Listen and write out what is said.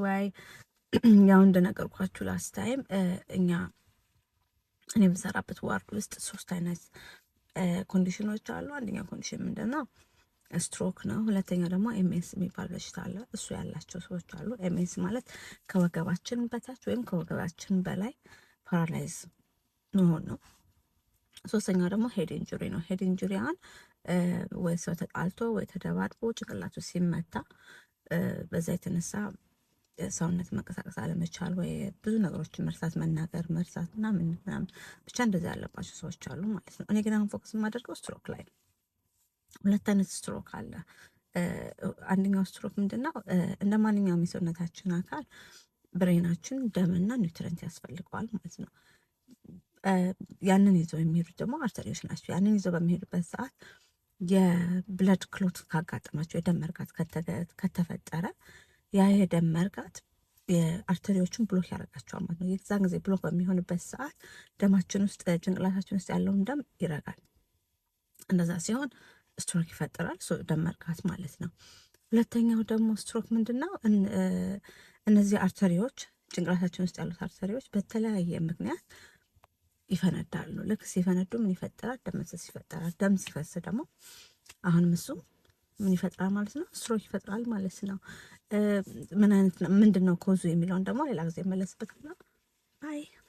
ወይ ያው እንደነገርኳችሁ last time እኛ እኔ የምሰራበት ward ውስጥ ሶስት አይነት condition ኦች አሉ። አንደኛው condition ምንድን ነው? ስትሮክ ነው። ሁለተኛው ደግሞ MS የሚባል በሽታ አለ። እሱ ያላቸው ሰዎች አሉ። MS ማለት ከወገባችን በታች ወይም ከወገባችን በላይ paralyze መሆን ነው። ሶስተኛው ደግሞ head injury ነው። Head injury አሁን ወይ ሰው ተጣልቶ ወይ ተደባድቦ ጭንቅላቱ ሲመታ በዛ የተነሳ ሰውነት መንቀሳቀስ አለመቻል ወይ ብዙ ነገሮችን መርሳት፣ መናገር መርሳት ምናምን ምናምን ብቻ እንደዛ ያለባቸው ሰዎች አሉ ማለት ነው። እኔ ግን አሁን focus የማደርገው ስትሮክ ላይ ነው። ሁለት አይነት ስትሮክ አለ። አንደኛው ስትሮክ ምንድን ነው? እንደ ማንኛውም የሰውነታችን አካል brain ኣችን ደምና nutrient ያስፈልገዋል ማለት ነው። ያንን ይዘው የሚሄዱት ደግሞ artery ዎች ናቸው። ያንን ይዘው በሚሄዱበት ሰዓት የ blood clot ካጋጠማቸው፣ የደም መርጋት ከተፈጠረ ያ የደም መርጋት የ artery ዎቹን block ያደርጋቸዋል ማለት ነው። የዛን ጊዜ block በሚሆንበት ሰዓት ደማችን ውስጥ፣ ጭንቅላታችን ውስጥ ያለውን ደም ይረጋል። እንደዛ ሲሆን ስትሮክ ይፈጠራል፣ ደም መርጋት ማለት ነው። ሁለተኛው ደግሞ ስትሮክ ምንድን ነው? እነዚህ artery ዎች፣ ጭንቅላታችን ውስጥ ያሉት artery ዎች በተለያየ ምክንያት ይፈነዳሉ። ልክ ሲፈነዱ ምን ይፈጠራል? ደም መፍሰስ ይፈጠራል። ደም ሲፈስ ደግሞ አሁንም እሱ ምን ይፈጥራል ማለት ነው? ስትሮክ ይፈጥራል ማለት ነው። ምን አይነት ምንድን ነው cause ኡ የሚለውን ደግሞ ሌላ ጊዜ እመለስበታለሁ። Bye.